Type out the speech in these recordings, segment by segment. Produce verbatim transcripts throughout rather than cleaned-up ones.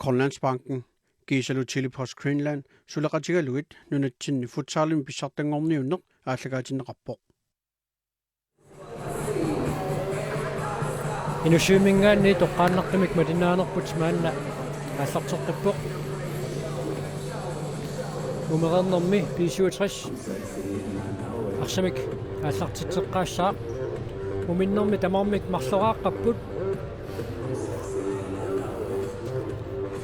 Grønlandsbanken kiisalu Tele-Post Greenland suleqatigalugit nunatsinni futsalimi pissartanngorniunneq aallakaatinneqarpoq. Inussivimminngaanniit toqqaannartumik malinnaanerput maanna aallarteqqippoq. Umereernermi B syvogtres arsamik aallartitseqqaassaaq. Muminnermi tamarmik marloraaqqapput.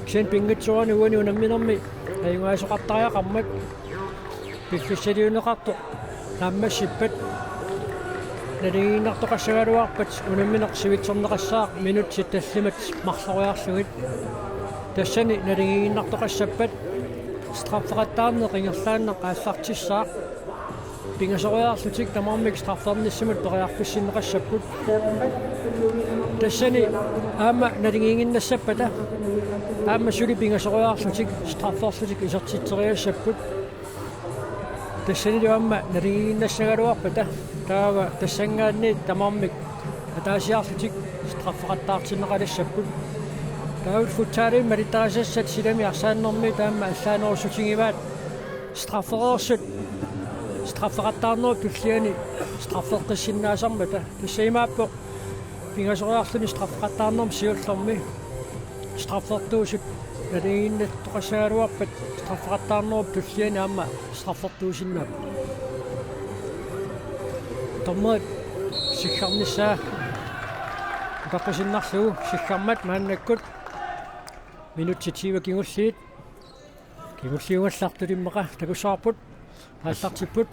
Kisianni pinngitsoorani uani unamminermi ajugaasoqartariaqarmat piffissaliunneqartoq naammassippat naligiinnartoqassagaluarpat unammineq sivitsorneqassaaq minutsit tallimat marloriarlugit. Tassani naligiinnartoqassappat straffeqattaarneq ingerlaannaq aallartissaaq. Pingasoriarlutik tamarmik straffernissamut periarfissinneqassapput. Tassani aamma naligiinnassappata aamma suli pingasoriarlutik strafferlutik isertitseriassapput. Tassanilu aamma naligiinnassagaluarpata taava tassanngaanniit tamarmik ataasiarlutik straffeqattaartinneqalassapput. Taava futsalimi malittarisassat silami arsaannermi taama allaanerussutigivaat straffereersut straffeqattaarnerup tulliani straffeqqissinnaasarmata. Tassa imaappoq pingasoriarluni straffeqattaarnermi siullermi straffertuusut naligiinnartoqassagaluarpat straffeqattaarnerup tulliani aamma straffertuusinnaapput. Dommerit siggarnissaa utaqqisinnarlugu siggarmat maannakkut minutsit tyve kingulliit. Kingulliugallartut immaqa takussavarput. Aallartipput.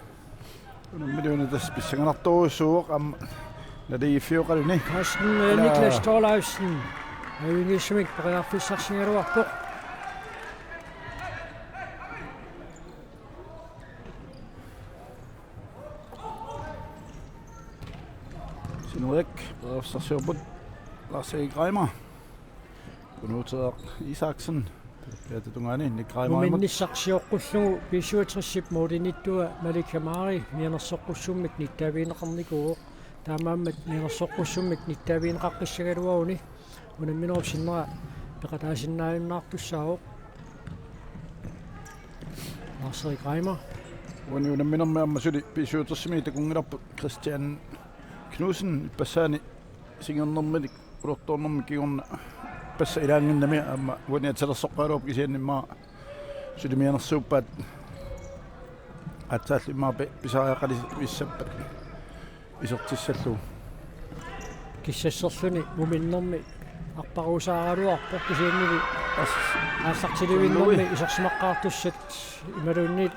Unammineq una tassa pissanganartorujussuuvoq aamma naligiiffioqaluni. Carsten, eh, Niklas Thorleifsen. Ajunngiisumik periarfissarsigaluarpoq. Sinurik periarfissarsiorput Lars Erik Reimer. Kunuuteeraq Isaksen. Piata tungaani Nick Reimer imut. Muminnissaq sioqqullugu B syvogtres-ip målinittua Malik Hamari mianersoqqussummik nittaavigineqarnikuuvoq. Taamaammat mianersoqqussummik nittaavigineqaqqissagaluaruni unamminerup sinnera peqataasinnaajunnaartussaavoq. Lars Erik Reimer. Uani unamminermi aamma suli B syvogtres-imi takunngilarput Christian Knudsen ippassaani singernerminik ulortoornermik kingorna passa ilaanginnami aamma uani atisalersoqqagaluarpoq kisianni immaqa suli mianersuuppaat aatsaallu immaqa pi-, pisariaqalissappat isertissallugu. Kissasserluni muminnermi arparuusaaraluarpoq kisiannili aallartilivinnermi isersimaqqaartussat imaluunniit,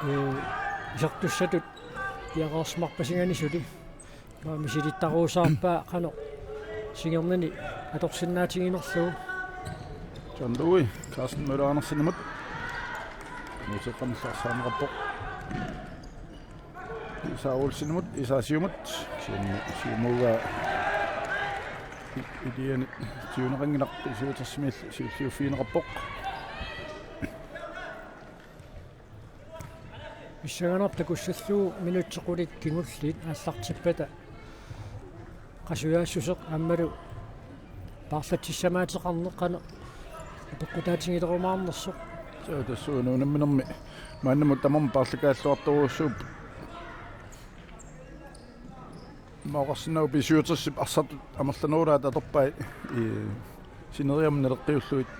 eh, isertussatut piareersimarpasinganik suli. Misilittaruusaarpaa qanoq singernini atorsinnaatiginerlugu. John Louis, Carsten Møller Andersenimut. Nuuteqqamillarsaarneqarpoq. Isa Olsenimut, Isa siumut. Siumut, siumuugaa. Iliani tiuneqanngilaq B syvogtres-imiillu siulliuffigineqarpoq. Pissanganartoq takussallugu minutsit qulit kingulliit aallartippata qasujaassuseq aammalu paarlatsissamaateqarneq qanoq apeqqutaatigilerumaarnersoq. Suu, tassuuna unamminermi maannamut tamarmik paarlakaalluartorujussuupput. Immaqa oqarsinnaavoq B syvogtres-ip arsartut amerlanerulaat atorpai, ii, sineriammi naleqqiullugit.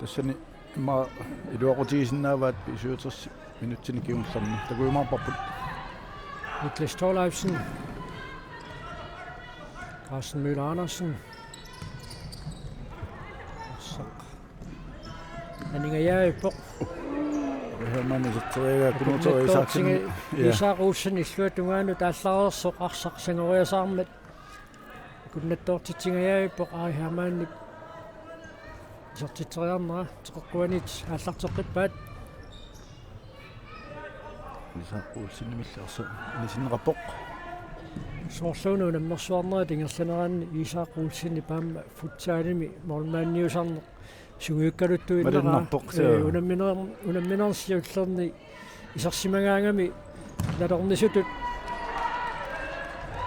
Tassani immaqa iluaqutigisinnaavaat B syvogtres minutsini kingullerni. Takujumaarparput. Niklas Thorleifsen. Carsten Møller Andersen. Arsaq aningajavippoq. Hermann iserteriagaa Kunuuteeraq Isaksen. Akunnattoortiga-, ja. Isak Olsen illuatungaanut aallareersoq arsaq sangoriasaarmat. Akunnattoortitsingajavippoq Ari Hermannip isertitseriarnera teqeqquaniit aallarteqqippaat. Isak Olsenimilli arsaq anisinneqarpoq. Soorluuna unammersuarnerit ingerlaneranni Isak Olsenip aamma futsalimi målmandiusarneq sungiukkaluttuinnera. Malinnarpoq, ee, suu. Unamminer-, unamminersiullerni isersimagaangami nalornisutut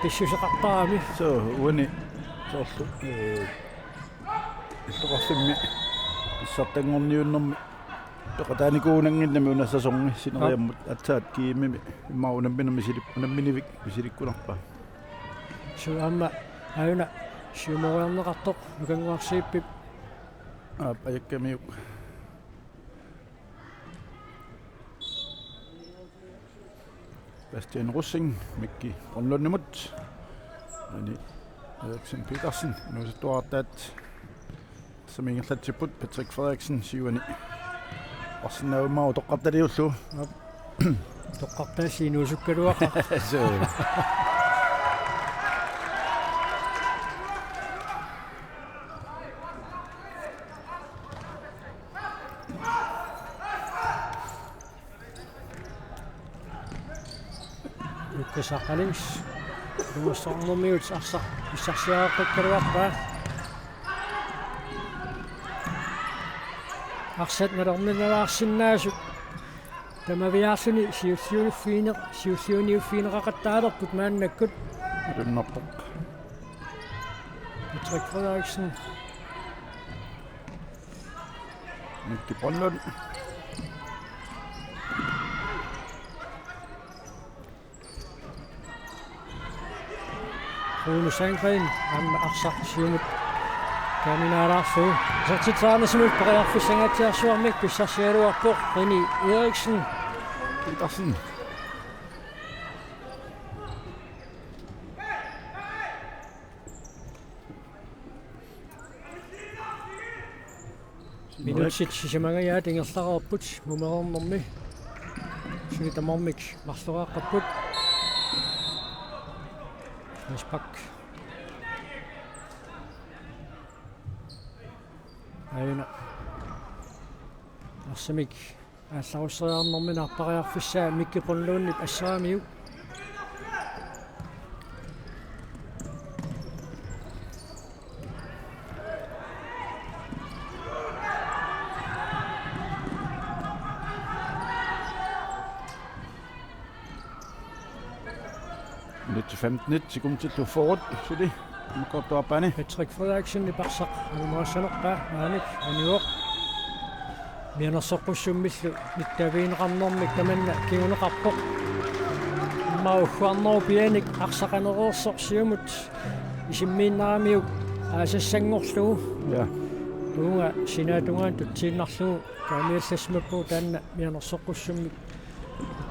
pissuseqartarami. Suu, uani soorlu, ee, Illoqarfimmi pissartanngorniunnermi peqataanikuunannginnami una sæsoni sineriammut aatsaat G M-imi immaqa unamminermi misilip-, unamminivik misilikkunarpaa. Suu aamma Aajuna siumoriarneqartoq Nukannguarsiippip. Aap, ajakkamiuk. Bastian Rosing, Mikki Brønlundimut. René Eriksen Petersen, inuusuttuartaat. Tassami ingerlatsipput Patrick Frederiksen, siuani. Arsinnaavimmaa utoqqartaliullu. Aap. Utoqqartaassi inuusukkaluaqaaq. Suu. Jukka Saqalings. Nuussornermiut arsaq pissarsiareqqikkaluarpaa. Arsaq nalorninalaarsinnaasut. Tamaviaarluni siulliuniffigineq-, siulliuniuffigineqaqattaalerput maannakkut. Malunnarpoq. Patrick Frederiksen. Mikki Brønlund. Rune Sandgren, aamma arsaq siumut kaminaalaarsuuvoq. Isertitseriarnissamut periarfissangaatsiarsuarmik pissarsiaraluarpoq René Eriksen. Petersen. Minutsit sisamangajaat ingerlareerput mumereernermi. Suli tamarmik marloriaqqapput. Frispark. Aajuna. Arsamik. Aallarusseriarnermi naarpariarfissaa Mikki Brønlundip assaamiuk. Minutsit femten sekundillu fyrre suli. Immikkoortup aappaani. Patrick Frederiksen arsaq alumaassanerpaa maannakkut anivoq. Mianersoqqussummillu nittaavigineqarnermik tamanna kinguneqarpoq. Immaqa ugguarnerup pianik arsaq anereersoq siumut isimmiinnaramiuk aasassanngorlugu. Ja. Uunga sinaatungaanut tutsiinnarlugu taamiallassimappugut taanna mianersoqqussummik.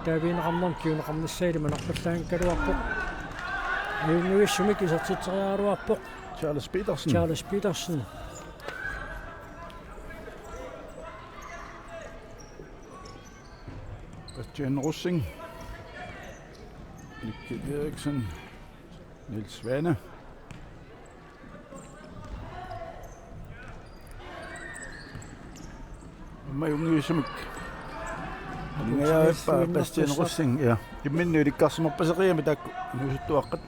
Taaviineqarnermik kinguneqarnissaa ilimanarpallaanngikkaluarpoq. Ajunngivissumik isertitseriaraluarpoq. Charles Petersen. Charles Petersen. Bastian Rosing. Mikkel Eriksen. Niels Svane. Aamma ajunngivissumik. Aningajaavippa Bastian Rosing, ja. Imminnut ilikkarsimarpaseqigamik taakku inuusuttuaqqat.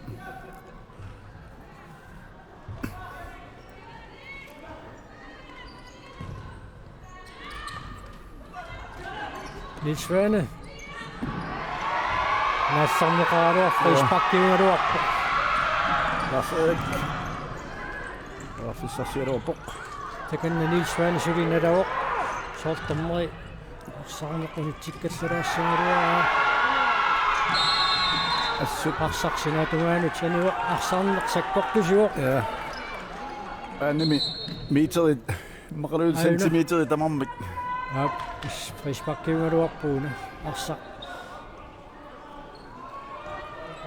Niels Svane. Naallarneqaraluarpoq, ja. Frisparkiugaluarpoq. Lars Erik. Lars Erik pissarsiaraluarpoq. Takanna Niels Svane suli nalavoq. Soorlu tamarmik arsarneq unitsikkallaraassagaluaraa. Assut. Arsaq sinaatungaanut anivoq, arsarneq sakkortusivoq. Ja. Aanami meterit. Immaqaluunniit centimeterit tamarmik. Aap, frisparkiugaluarpoq una. Arsaq.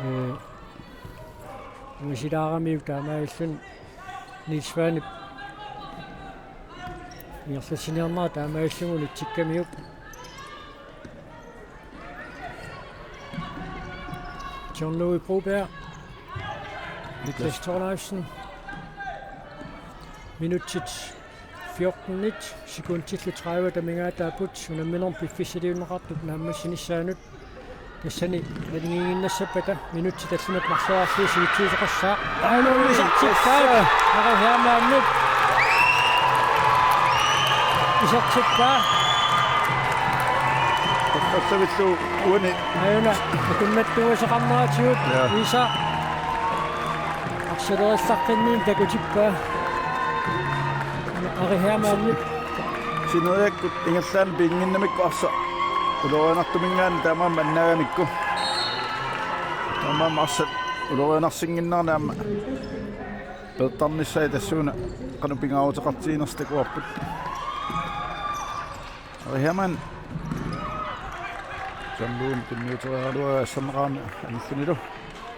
Ee, ungasilaaramiuk taamaalilluni Niels Svanep ingerlatsiniarnera taamaalilluni unitsikkamiuk. John Louis Broberg. Niklas Thorleifsen. Minutsit fjorten sekundillu tredive amigaataapput unamminermi piffissaliunneqartup naammassinissaanut. Tassani naligiinnassappata minutsit tallimat marloriarlugit sivitsuisoqassaaq. Aajuna isertippaa. Aajuna isertippaa. Aajuna isertippaa. Toqqassavillu uani. Aajuna akunnattuusoqarneratigut. Ja. Iisa. Arsalerillaqqinniinnut takutippaa. Ari Hermann. Sineriakkut ingerlaannaq piginnginnamikku arsaq ulorianartuminngaanniit taamaammat annaagamikku. Taamaammat arsaq ulorianarsinnginnarnani aamma peertarnissaat tassuuna qanoq pingaaruteqartiginersoq takuarput. Ari Hermann. John Lund tunniuteriaraluaraa asserneqarami anillunilu.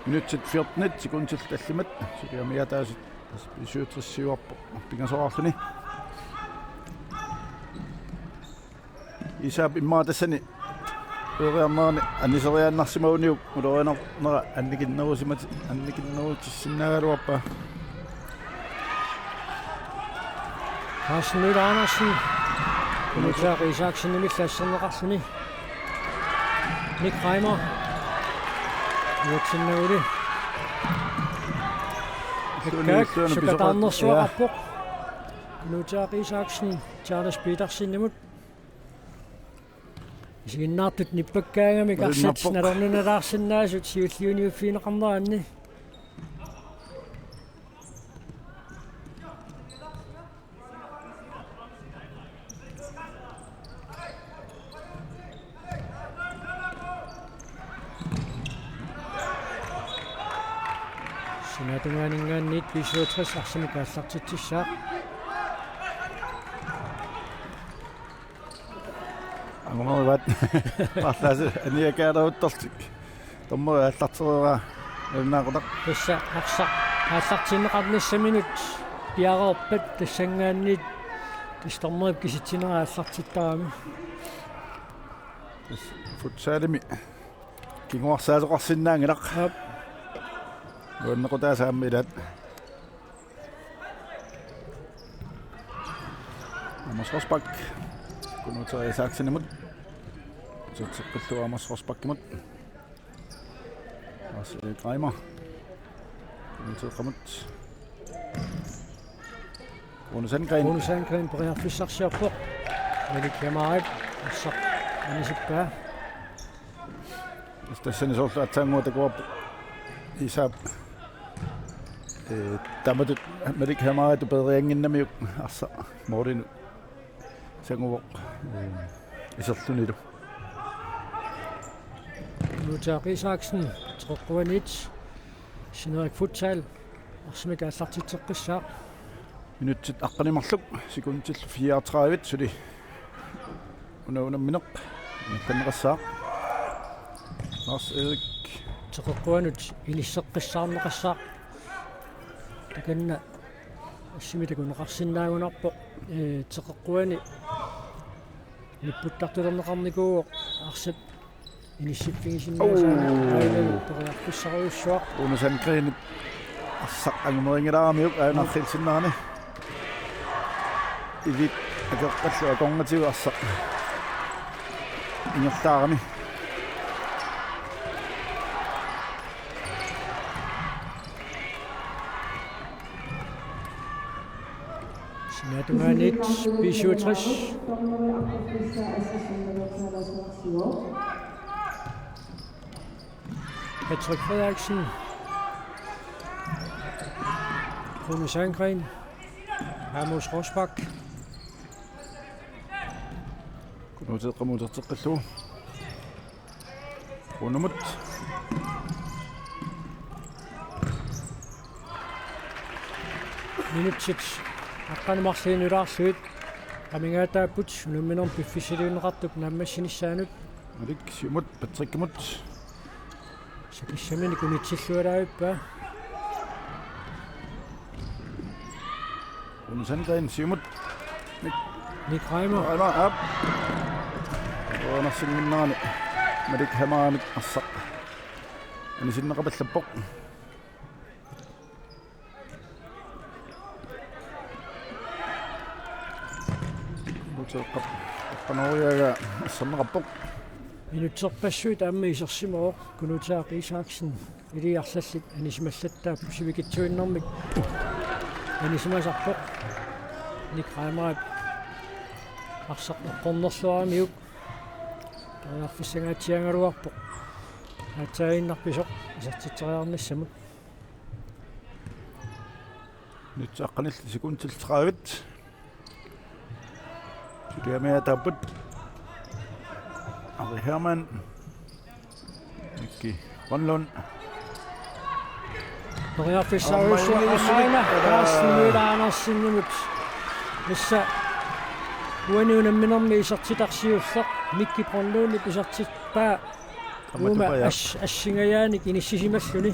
Minutsit fjortenit sekundit tallimat. Suli amigaataasut B syvogtres siuarpoq pingasoraarluni. Isaap immaqa tassani uloriarnerani aniseriaannarsimaguniuk ulorianarnera annikinnerusimat annikinnerutissinnaagaluarpaa. Carsten Møller Andersen. Kunuutaaq Isaksenimillu asserneqarluni. Nick Reimer. Uatsinnaguli. Suli Ekkaak suli sukataarnersuaqarpoq. Kunuutaaq Isaksen Charles Petersenimut. Isiginnaartut nippakkaangamik arsat nalornunalaarsinnaasut siulliuniuffigineqarneranni. Sinaatungaaninngaanniit B syvogtres arsamik aallartitsissaaq. Angumerivaat. Paarlaasut aniakaaleruttortik. Dommeri aallartereeraa nalunaaqutaq. Tassa arsaq aallartinneqarnissaminut piareerpat tassanngaanniit tassa dommerip kisitsinera aallartittarami. Tassa futsalimi kinguarsaasoqarsinnaanngilaq. Aap. Nuannequtaasa aamma ilaat. Amos Rosbach. Kunuutaaq Isaksenimut. Uterteqqillugu Amos Rosbachimut. Lars Erik Reimer. Kunuuteeqqamut. Rune Sandgren. Rune Sandgren periarfissarsiorpoq. Malik Hemarip arsaq anisippaa. Tassani soorlu aatsaannguaq takuarput Isaap. Ee, taamatut Malik Hemaritut peeriannginnamiuk arsaq målinut sanguvoq, ee, iserlunilu. Kunuutaaq Isaksen, teqeqquaniit, Sineriak Futsal arsamik aallartitseqqissaaq. Minutsit aqqaneq-marluk, sekundit fireogtredive suli. Una unammineq ingerlanneqassaaq. Lars Erik. Teqeqquanut inisseqqissaarneqassaaq. Takanna assimi takuneqarsinnaagunarpoq. Ee, teqeqquani nipputtartulerneqarnikuuvoq arsap inissiffigisinnaasaanut. Au. Aajuna periarfissarujussuaq. Rune Sandgrenip arsaq angumerinngilaaramiuk aajuna arriilsinnerani. Iviit akeqqallu akornatigut arsaq ingerlaarami. Sinaatungaaniit B syvogtres. Patrick Frederiksen. Rune Sandgren. Amos Rosbach. Kunuuteeqqamut uterteqqillugu. Runemut. Minutsit aqqaneq marluk nulaarlugit amigaataapput unamminermi piffissaliunneqartup naammassinissaanut. Malik siumut Patrickimut. Sakissaminik unitsilluaraavippaa. Rune Sandgren siumut. Nick. Nick Reimer. Reimer, aap. Uanarsinnginnerani Malik Hemarimit arsaq anisinneqapallappoq. Kunuuteeqqap aqqanoriagaa asserneqarpoq. Minutserpassuit aamma isersimavoq Kunuutaaq Isaksen. Illit arlallit anisimallattaapput sivikitsuinnarmik anisimasarpoq. Nick Reimerip arsaq eqqornerluaramiuk periarfissangaatsiaraluarpoq. Aatsaaginnarpisoq isertitseriarnissamut. Minutsit aqqanillit sekundit tredive. Periarfissarsiorput. Ari Hermann. Mikki Grønlund. Periarfissarsiorput. Aamma ilulissunik. Aana. Carsten Møller Andersenimut. Tassa uani unamminermi isertitaq siulleq Mikki Grønlundip isertippaa. Aamma uuma tupajaa. As-, assingajaanik inissisimalluni.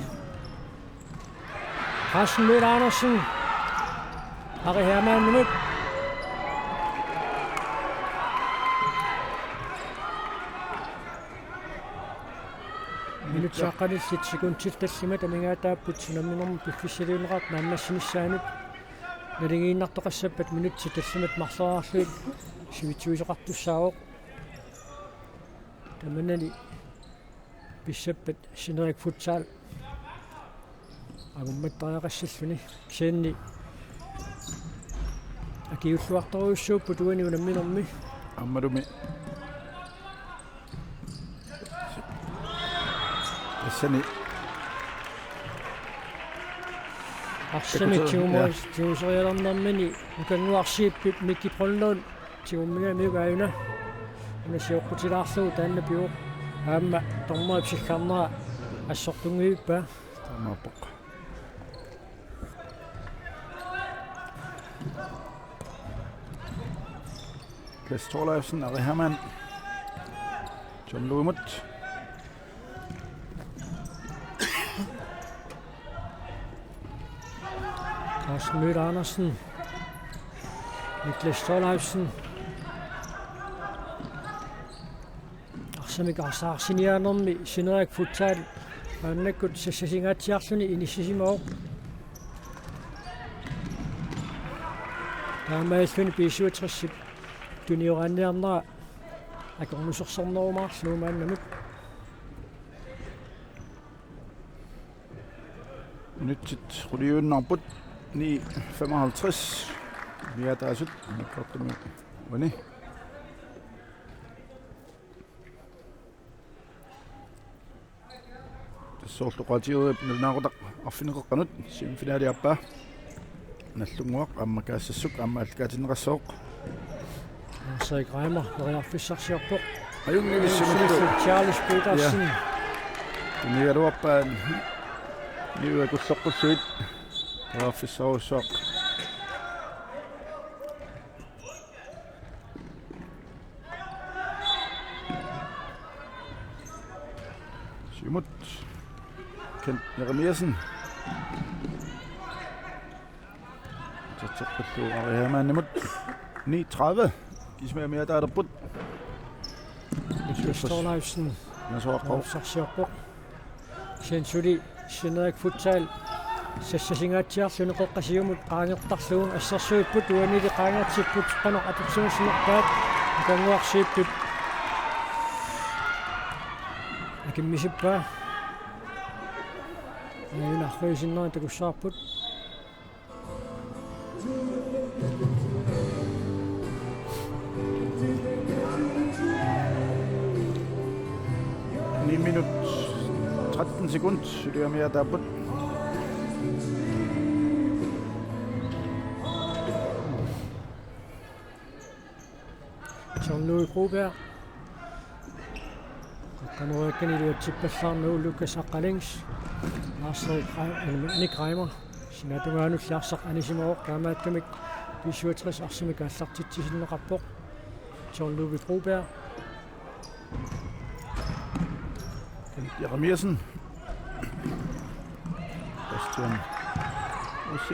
Carsten Møller Andersen. Ari Hermannimut. Minutsit aqqanillit sekundit tallimat amigaataapput unamminermi piffissaliunneqartut naammassinissaanut. Naligiinnartoqassappat minutsit tallimat marloriarlugit sivitsuisoqartussaavoq. Tamanani pissappat Sinerik Futsal angummattariaqassalluni, kisianni akiulluartorujussuupput uani unamminermi. Aammalumi tassani arsamik tigumu-, ja, tiguserialernermini Nukannguaq Zeebip Mikki Grønlund tigummigamiuk aajuna. Una sioqqutilaarlugu taanna pivoq. Aamma dommerip sillarnera assortunngivippaa. Taamaappoq. Klaas Thorleifsen, Ari Hermann. John Lundimut. Carsten Møller Andersen. Niklas Thorleifsen. Arsamik arsaarsiniaanermi Sinerik Futsal maannakkut sassasingaatsiarluni inissisimavoq. Taamaalilluni B syvogtresip tunioraanniarnera akornusersornerumaarlugu maannamut. Minutsit quliuinnarput, ni femoghalvtreds. Amigaataasut mikkortumi uani. Tassa soorlu oqaatigereerput nalunaaqutaq arfineq-qeqqanut semifinaliappaa. Nagdlunguaq aamma Kaassassuk aamma aallakaatinneqassooq. Lars-Erik Reimer periarfissarsiorpoq. Ajunngivissumillu. Charles Petersen. Ja. Tunniukkaluarpaa niuerluartoqqullugit periarfissarujussuaq. Siumut. Kent Jeremiassen. Tatserpallu Ari Hermannimut. Ni tredive. Kisimi amigaataalerput. Niklas Thorleifsen. Nasoaqqo. Periarfissarsiorpoq. Kisianni suli Sinerik Futsal sassasingaatsiarluni qeqqata siumut qaangertarlugu, assersuipput uanili qaangertipput qanoq atorsimassanerpaat. Nukannguaq Zeebip akimmisippaa. Aajuna arriitsinera takussavarput. Ni minut, tretten sekund, suli amigaataapput. John Louis Broberg. Qaqqaneriakkani iluatsippallaarnagu Lukas Aqqalings. Lars Erik Rei-, Nick Reimer. Sinaatungaanulli arsaq anisimavoq, taamaattumik B syvogtres arsamik aallartitsisinneqarpoq. John Ludvig Broberg. Jeremiassen. Bastian.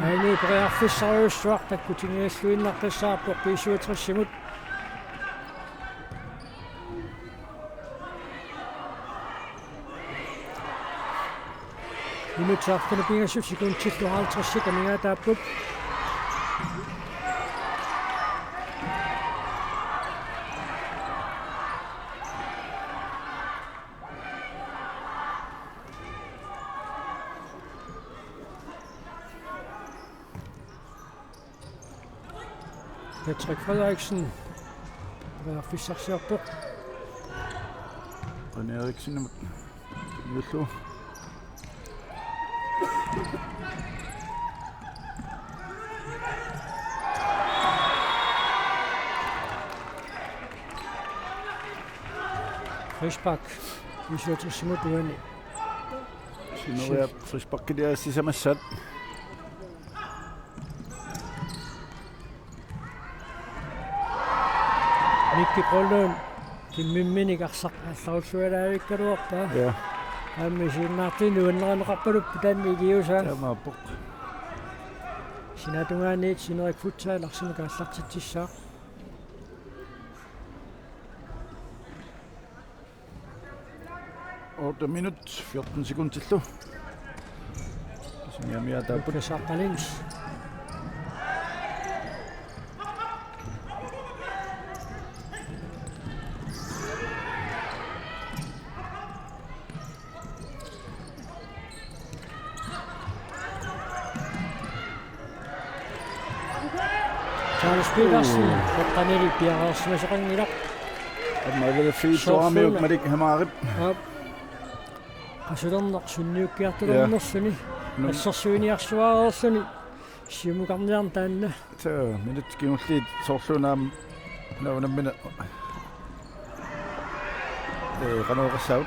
Aini periarfissarujussuaq takkutigigalluinnartussaavoq B syvogtres-imut. Minutsit arfineq-pingasut sekundit halvtreds amigaataapput. Patrick Frederiksen. Periarfissarsiorpoq. René Eriksenimut. Nullu. Frispark B syvogtresimut uani. Sineriak frisparkiliaat sisamassaat. Mikki Grønlund kimmimminik arsaq aallarullualaavikkaluarpaa. Ja. Aamma isiginnaartuni nuanneqarnerpaluppoq taanna iliuusaa. Taamaappoq. Sinaatungaaniit Sineriak Futsal arsamik aallartitsissaaq. Otte minut, fjorten sekundillu. Sumi amigaataapput. Lukas Aqqalings. Charles Petersen, mm, eqqanili piareersimasoqanngilaq. Aamma Evelyn Fie Thoramiuk Malik Hamarip. Aap. Qasulerneq sunniukkiartulernerluni. Ja. Num- Assersuiniarsuareerluni. Siumukarniarneq taanna. Tassa, minutsit kingulliit soorluuna aamma una-, unammineq. Ee, qanoq oqassaanga.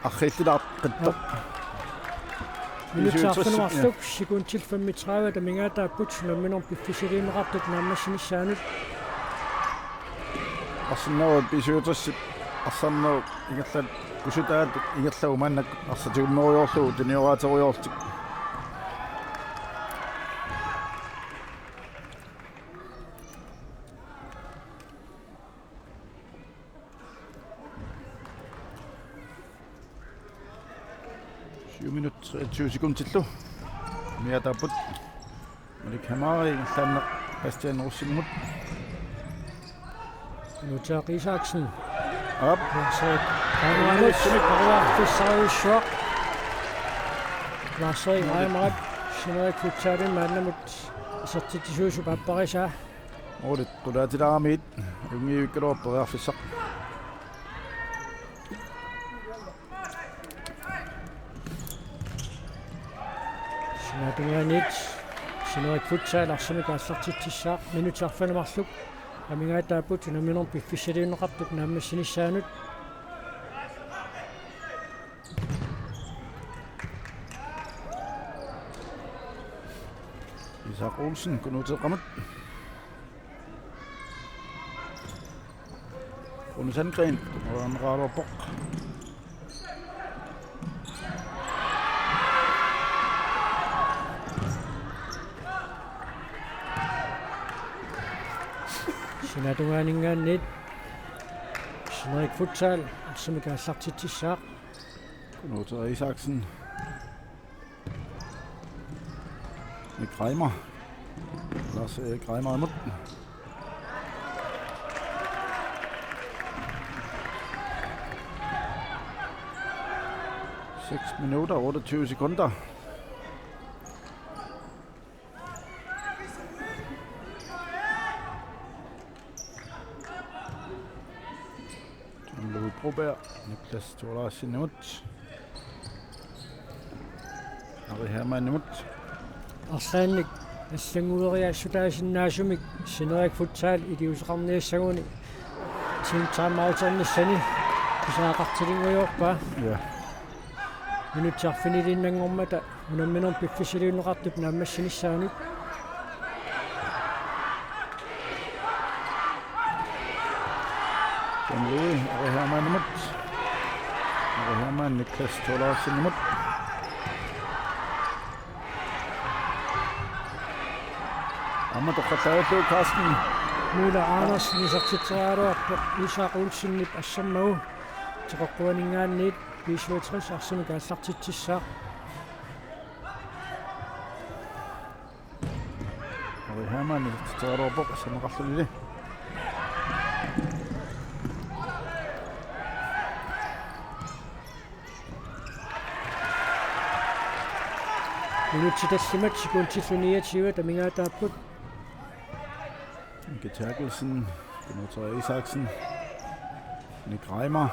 Arriillilaartoq. Minutsit arfineq-marluk, ja, sekundit femogtredive amigaataapput, unamminermi piffissaliunneqartup naammassinissaanut. Arsenal B syvogtres arsarnerup ingerlaannaq kusutaat ingerlaannaq maannakkut arsaq tigunnerujoorlugu tunioraatserujoorlutik. Syv minut, treogtyve sekundillu. Amigaataapput. Malik Hamari, ingerlaannaq Bastian Rosingimut. Nuutia Isaksen. Aap. Lars-Erik Reimarip. Lars-Erik Reimarip. Sineriak Futsalimi maannamut isertitsisuusup aapparisaa. Målit qulaatilaaramiit. Unngivikkaluarpoq periarfissaq. Sinaatungaaniit Sineriak Futsal arsamik aallartitsissaaq, minutsit arfineq-marluk amigaataapput, unamminermi piffissaliunneqartup naammassinissaanut. Isak Olsen, Kunuuteqamut. Rune Sandgreen, uanneqaraluarpoq. Sinaatungaaninngaanniit Sineriak Futsal arsamik aallartitsissaaq. Kunuuteq Isaksen. Nick Reimer. Lars-Erik Reimerimut. Seks minutter, otteogtyve sekunder. John Louis Broberg, Niklas Thorleifsenimut. Ari Hermannimut. Arlaannik allanngueriaassutaasinnaasumik Sineriak Futsal iliuuseqarniassaguni team timeouternissani pisariaqartilinngujoorpaa. Ja. Minutsit arfiniliinnanngormata unamminermi piffissaliunneqartup naammassinissaanut. John Louis, Ari Hermannimut. Ari Hermann, Niklas Thorleifsenimut. Aamma torrallaarlugu Carsten Møller Andersen isertitseriaraluarpoq Isak Olsenip assermagu. Teqeqquaninngaanniit B syvogtres arsamik aallartitsissaaq. Ari Hermann isertitseriaraluarpoq asserneqarluni. Minutsit tallimat sekundillu niogtyve amigaataapput. Miki Terkelsen, Kunuuteq Isaksen, Nick Reimer.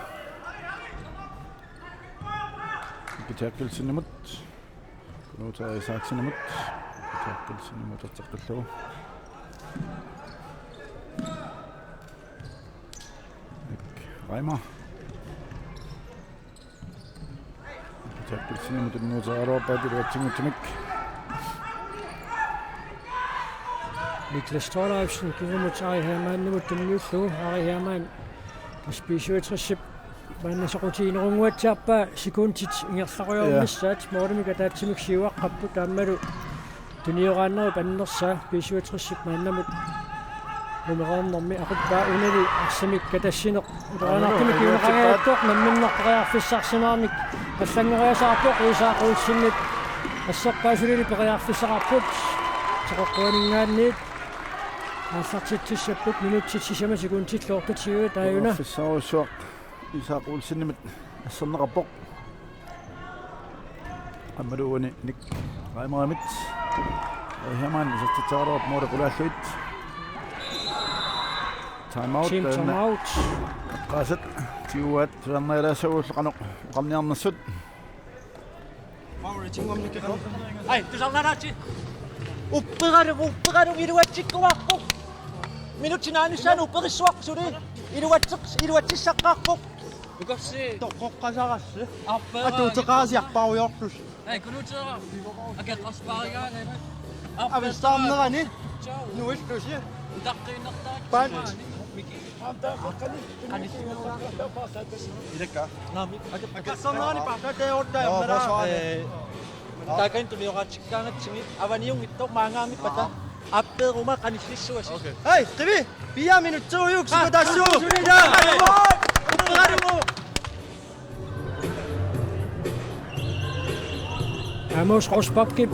Miki Terkelsenimut. Kunuuteq Isaksenimut. Miki Terkelsenimut ateqqillugu. Nick Reimer. Taakku sinamut tunniuteqaraluarpaat iluatsinngitsumik. Niklas Thorleifsen kingumut Ari Hermannimut tunniullugu. Ari Hermann, tassa B syvogtres-ip maanna soqutiginerunnguatsiarpaa sekundit ingerlarujoornissaat. Ja. Målimik ataatsimik siuaqqapput, aammalu tunioraannerup annersaa B syvogtres-ip maannamut numeroornermi aquppaa. Unali arsamik katassineq iloriarnartumik, aammalu kiunaqangaartoq, namminneq periarfissarsimanermik allanngoriasaarpoq. Isak Olsenip asserpaa sulili periarfissaqarput. Teqeqquaninngaanniit aallartitsissapput, minutsit sisamat sekundillu otteogtyve taajuna. Periarfissarujussuaq Isak Olsenimit asserneqarpoq. Aammalu uani Nick Reimerimit. Hermann isertitseraluarpoq måli qulaallugit. Time out. Team time out. Qaasat tiuaat tusarnaalaassagutsigu qanoq oqarniarnersut. Ai, tusarnaalaatsi. Upperalugu, upperalugu iluatsikkumaarpoq. Minutsit naanissaanut upperissuaq suli. Iluatseq-, iluatsissaqqaarpoq. Ukorsi. Toqqoqqasarassi. Arpera. Atuuteqaasiarparujoorlusi. Ai, kunuuteraa. Akeqqarspaarigaanni. Avissaarnerani. Nuillusi. Utaqqiinnartarakku. Paan. Miki. Ilakka. Naamik. Akeqqarsarnerani paartaat taagortaa. Joo, ammara. Forsvarerne. Ee, taakani tunioraatsikkaangatsigit avaniunngitsoq maanngaanniit pata. Apperuma qanillissuasi. Okay. Hej, Qivi! Fire minutsit ujuk, ah, sukataassuugut. Upperalugu! Amos Rosbachip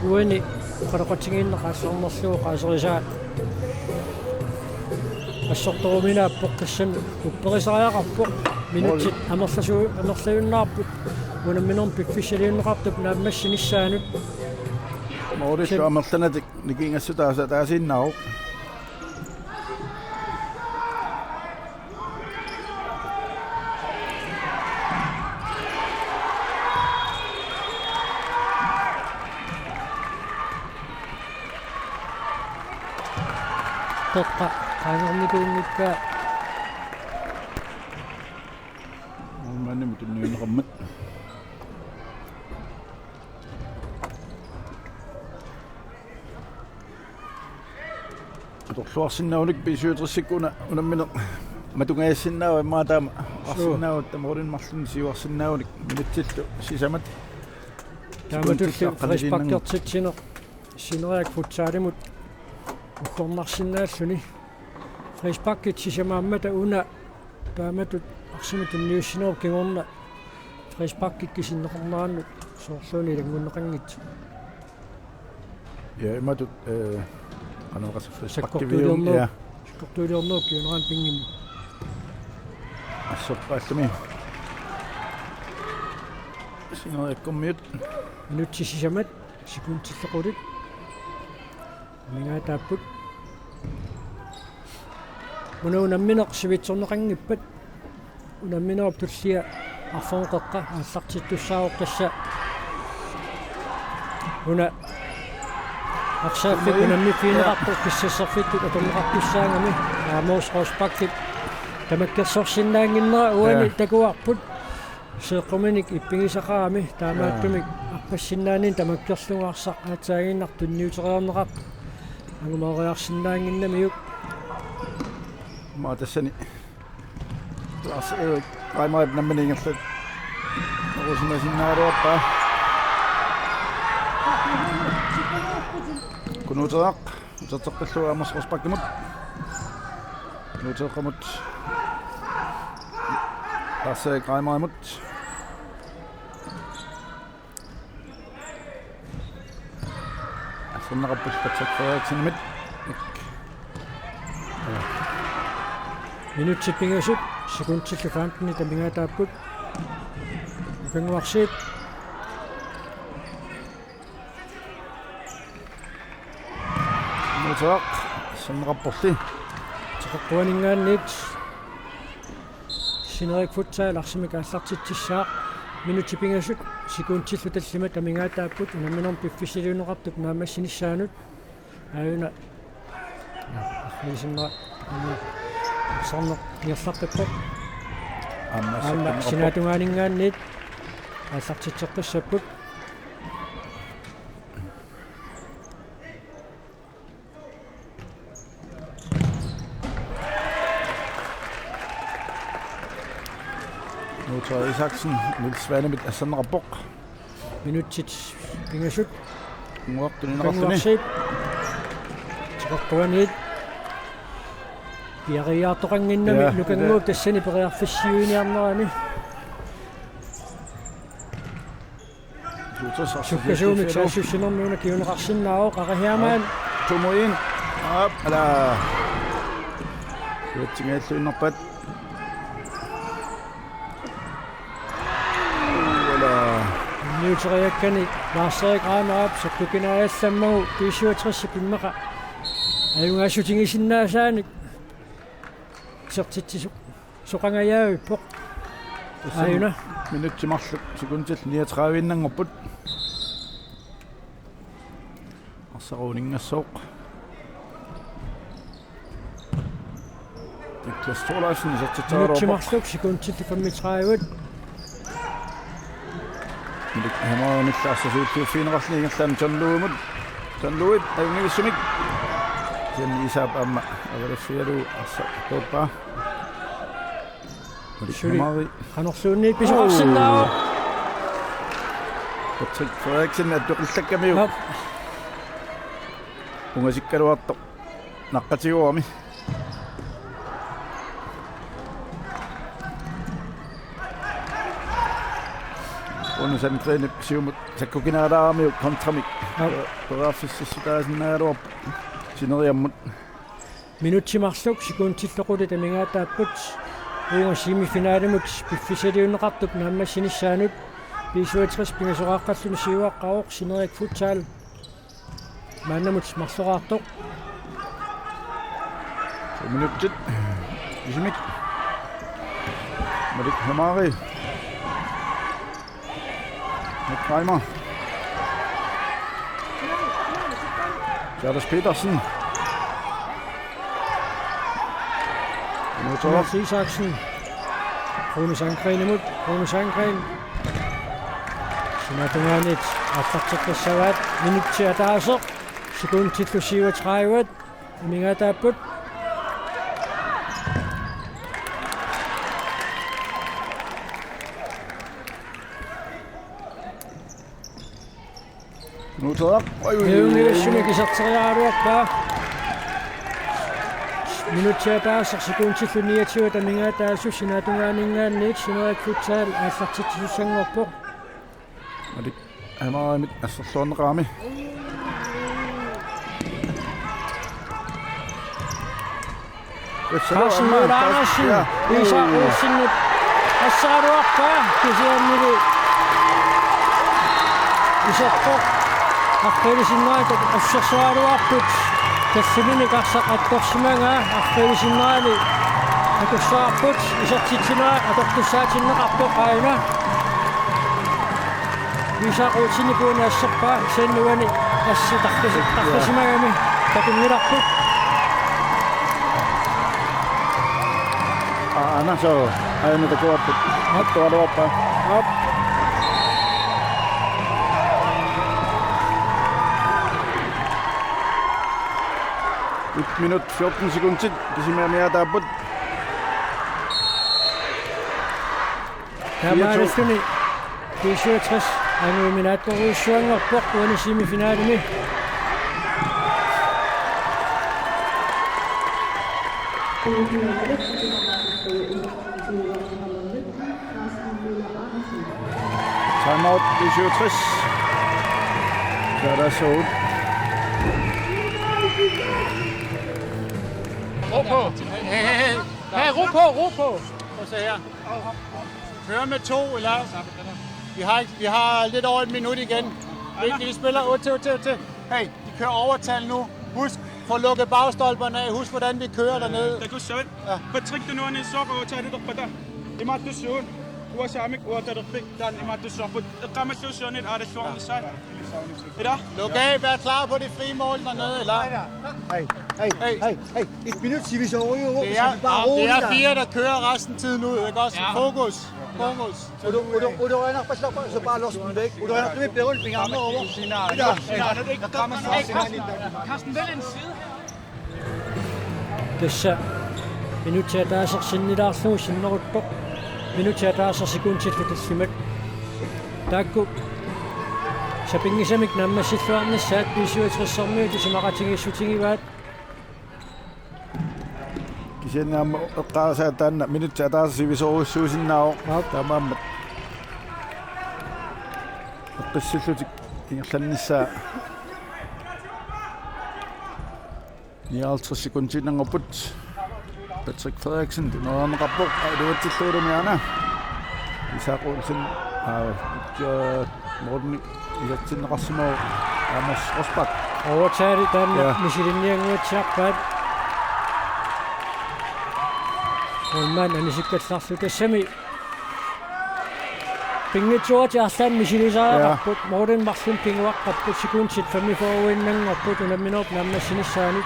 uani oqaloqatigiinneq aallarnerlugu qaaserisaa assortoruminaappoq, tassami upperisariaqarpoq. Minutsit amerlasu-, amerlajunnaarput unamminermi piffissaliunneqartup naammassinissaanut. Målillu Sen- amerlanatik nikingassutaasa taasiinnaavoq. Toqqa qaangernikunngikkaa. Målmandimut tunniunneqarmat. Atorluarsinnaavunik B syvogtresikkut una unammineq matungajassinnaavoq, immaqa taama oqarsinnaavugut, tamarluinnaat marlunnik siuarsinnaavunik minutsillu sisamat. Taamatullu sekundillu aqqaniliinnarlugu frisparkertitsineq Sineriak Futsalimut uggornarsinnaalluni. Frisparkit sisamaammata una taamatut arsamik tunniussinerup kingorna frisparkikka sinneqarnerannut soorluuna ilanngunneqanngitsoq. Ja, imatut, eh, qanoq oqassaaq, frisparkivium, sakkortuuliornerup, ja, sakkortuuliornerup kingorna pinngimmi. Assorpaallumi. Sineriakkormiut. Minutsit sisamat, sekundillu qulit amigaataapput. Una unammineq sivitsorneqanngippat, unamminerup tullia arfernup qeqqa aallartittussaavoq tassa. Una arsaaffiup unammiffigineqartoq kissasserfittut atorneqartussaagami. Amos Rosbachip tamakkersorsinnaannginnera uani, ja, takuarput. Seeqquminik ippigisaqarami, taamaattumik, ja, arpassinnaanini tamakkerlugu arsaq aatsaaginnaq tunniuteriarneqarpoq. Angumooriarsinnaannginnamiuk. Immaqa tassani Lars Erik Reimerip nammineq ingerlat. Orusimasinnaagaluarpaa. Kunuuteeraq. Uterteqqillugu Amos Rosbachimut. Nuuteeqqamut. Lars-Erik Reimerimut. Arferneqarput Patrick Frederiksenimit. Minutsit pingasut, sekundillu femtenit amigaataapput. Ukannguarsiit. Nuuteeraq, arferneqarporli. Teqeqquaninngaanniit Sineriak Futsal arsamik aallartitsissaaq. Minutsit pingasut, sekundillu tallimat amigaataapput unamminermi piffissaliunneqartup naammassinissaanut. Aajuna. Arfiisimma. Arsaarneq ingerlappippoq. Aamma aamma sinaatungaaningaanniit aallartitseqqissapput. Nuuto Isaksen, Niels Svanemit asserneqarpoq. Minutsit pingasut. Nguartuni naqarluni. Kanguarsiip. Tiqeqquaniit. Piariaartoqannginnami. Ja, Nukannguup tassani periarfissiuiniarnerani. Sukkasuumik saassussinermi una kinguneqarsinnaavoq Qaqahiamaan. Tumuin. Aap, ala. Suatsingajalluinnarpat. Ala. Niuteriakkani Lars-Erik Reimerip sakkukinaajallammagu B syvogtres immaqa ajugaassutigisinnaasaanik isertitsisoq. Soqangajaavippoq. Aajuna. Minutsit marluk sekundit niogtredive-innanngorput. Arsaq uninngassooq. Niklas Thorleifsen isertitseraluarpoq. Minutsit marluk sekundit femogtredive. Malik Hamarimillu arsaq siulliuffigineqarluni ingerlaannaq John Louimut. John Louip ajunngivissumik. Kisianni Isaap aamma avalaffigalugu arsaq tuuppaa. Malik Suli. Hamari. Qanorluunniit pisoqarsinnaavoq. Patrick Frederiksen attoqillakkamiuk. Aap. Ungasikkaluartoq. Naqqatigoorami. Rune Sandgrenip siumut sakkukinaalaaramiuk kontramik. Aap. Periarfississutaasinnaagaluarpoq sineriammut. Minutsit marluk sekundillu qulit amigaataapput uunga semifinalimut piffissaliunneqartup naammassinissaanut. B syvogtres pingasoqaqqalluni siuaqqavoq Sineriak Futsal maannamut marloraartoq. Minutsit. Isimik. Malik Hamari. Nick Reimer. Charles Petersen. Nuuto. Thomas Isaksen. Rune Sandgrenimut. Rune Sandgren. Sinaatungaaniit aallarteqqissavaat. Minutsit ataaseq. Sekundillu syvogtredive. Amigaataapput. Nuuteeraq. Oj, oj, oj, oj. Ajunngivissumik iserteriaraluarpaa. Minutsit ataaseq sekundillu niogtyve amigaataasoq sinaatungaaninngaanniit Sineriak Futsal aallartitsisussanngorpoq. Malik Hamarimit asserluarneqarami. Carsten Møller Andersen, ja. Isak Olsenip asseraluarpaa kisiannili iserpoq. Aqqilissinnaat assersuaraluarput. Tassanilu arsaq attorsimagaa aqqilissinnaani atorsuarput isertitsinera atortussaatinneqarpoq aajuna. Isak Olsenip uani asserpaa, kisianni uani assi tarrisi-, tarrisimagami takunngilarput. Aa, aana soo, aajuna takuarput. Attualuarpaa. Aap. Et minut fjorten sekundit, kisimi amigaataapput. Taamaalilluni B syvogtres anguiminaattorujussuanngorpoq uani semifinalimi. Timeout B syvogtres. Kaalaassuup. Ro på. Hey, hey, hey. Hey, ro på, ro på. Prøv at se her. Kører med to, eller? Vi har, ikke- vi har lidt over et minut igen. Vi, vi spiller otte, otte, otte. Hey, de kører overtal nu. Husk, få lukket bagstolperne af. Husk, hvordan vi kører dernede. Takussavit. Ja. Patrick, du nu er nede, så går og tager det der på dig. Imaattussuugut. Uanga saamik uanga talerpik. Taanna imaattussuarput. Eqqaamalluussuarnit aalassuarnissaat. Ila. Luk af, vær klar på det frie mål dernede, eller? Hey. Hey, hey, hey, et minut, siger vi så. Jo, jo, det er, bare roligt, det er fire, der kører resten af tiden ud, ikke også? Ja. Fokus, fokus. Udo, Udo, Udo Reinhardt, bare slap af, så bare los dem væk. Udo Reinhardt, du vil bære rundt, vi andre over. Carsten, vælg en side her. Tassa minutsit ataaseq sinnilaarlugu sinneruttoq. Minutsit ataaseq sekundit tallimat. Taakku sapinngisamik naammassilluarnissaat B syvogtressermiut isumaqatigiissutigivaat. Kisianni aamma eqqaasaat taanna minutsit ataaseq sivisoorujussuusinnaavoq. Aap. Taamaammat eqqissillutik ingerlannissaa. Nioghalvtreds sekundiinnanngorput. Patrick Frederiksen, tunuarneqarpoq, iluatsillugu aana. Isak Olsen, aa, ja, målmik, ilatsinneqarsimavoq, Amos Rosbach. Overtali taanna, ja, misilinniannguatsiarpaat. Målmand anisikkallarlu tassami. Pinngitsoorlutik arlaannik misilisariaqarput, ja, målimi marlunnik kinguaqqapput, sekundit femogfyrreinnanngorput unamminerup naammassinissaanut.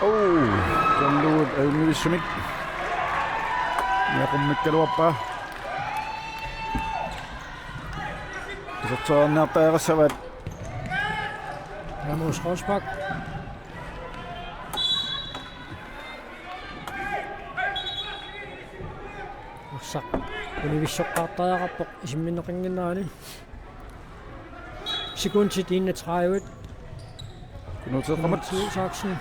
Oo, tunduut ajunngivissumik. Niaqummikkaluarpaa. Iserteriarniartariaqassavaat. Amos Rosbach. Arsaq univissoqqaartariaqarpoq isimminneqannginnerani. Sekundit enogtredive. Knuteeqqamat. Knud Isaksen.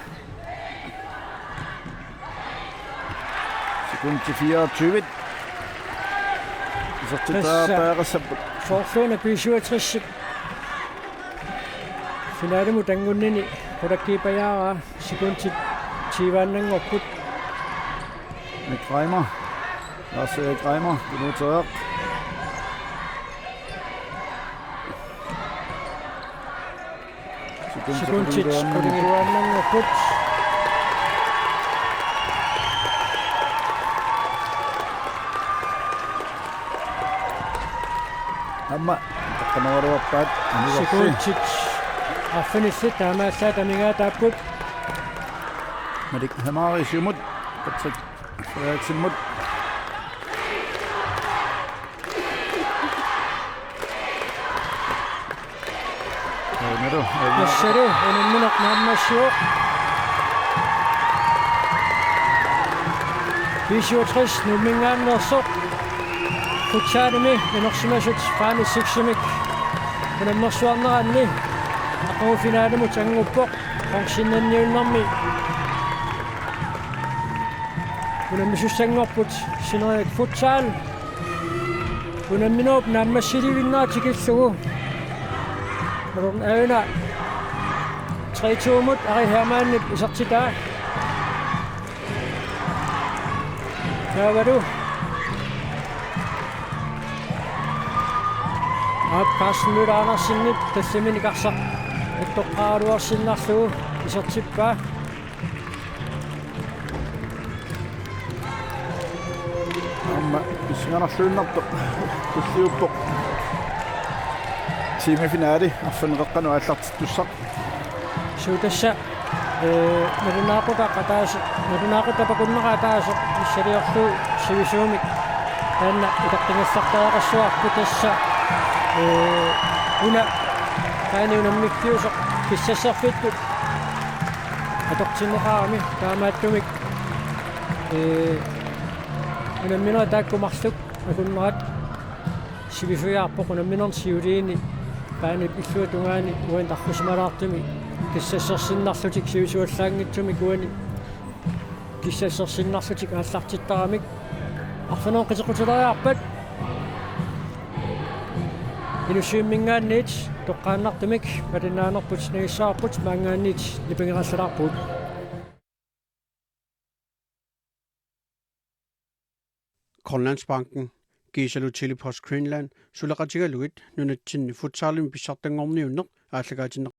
Sekundit fireogtyve. Isertitariaqassapput. Tassa soorluuna B syvogtresip finalimut anngunnini qulakkiippajaarpaa. Sekundit tyveannanngorput. Nick Reimer. Lars Erik Reimer, Knud Tørak. Sekundit qulakkiippajaarput. Aamma, taqqamagaluarpaat, anilersi. Sekundit arfinillit taamaassaat amigaat taakkua. Malik Hamari siumut, Patrick Frederiksenimut. Aammalu, aammalu. Tassalu unammineq naammassivoq. B syvogtres Nuumminngaanneersoq futsalimi inersimasut finale seksimik unammersuarneranni aqagu finalimut annguppoq bronzennanniunnermi. Unammisussanngorput sineriak futsal. Unamminerup naammassilivinnera tikillugu. Alunnaaviana tre to-mut Ari Hermannip isertitaa. Taavalu aap Carsten Møller Andersenip tassaminik arsaq ittoqqaaraluarsinnarlugu isertippaa. Aamma pissanganarluinnartoq tulliuppoq. Semifinali arfineq-qeqqanut aallartittussaq. Suu tassa, ee, nalunaaqutaq ataaseq, nalunaaqutaq akunneqaaq ataaseq missiliorlugu sivisuumik taanna uteqqigassartariaqassavarput tassa, ee, una taanna unammikkiusoq kissassarfittut atortinneqarami taamaattumik, ee, unamminerit taakku marluk akunnerat sivisujaarpoq unamminerni siuliini paanip illuatungaani uani tarrusimalaartumik kissassersinnarlutik sivisuallaanngitsumik uani kissassersinnarlutik aallartittaramik arfineq-qeqqanut qiteqqutileriarpat Inussivimminngaanniit toqqaannartumik malinnaanerput nagissavarput maanngaanniit nipangerallalaarpugut. Grønlandsbanken kiisalu Tele-Post Greenland suleqatigalugit nunatsinni futsalimi pissartanngorniunneq aallakaatinneq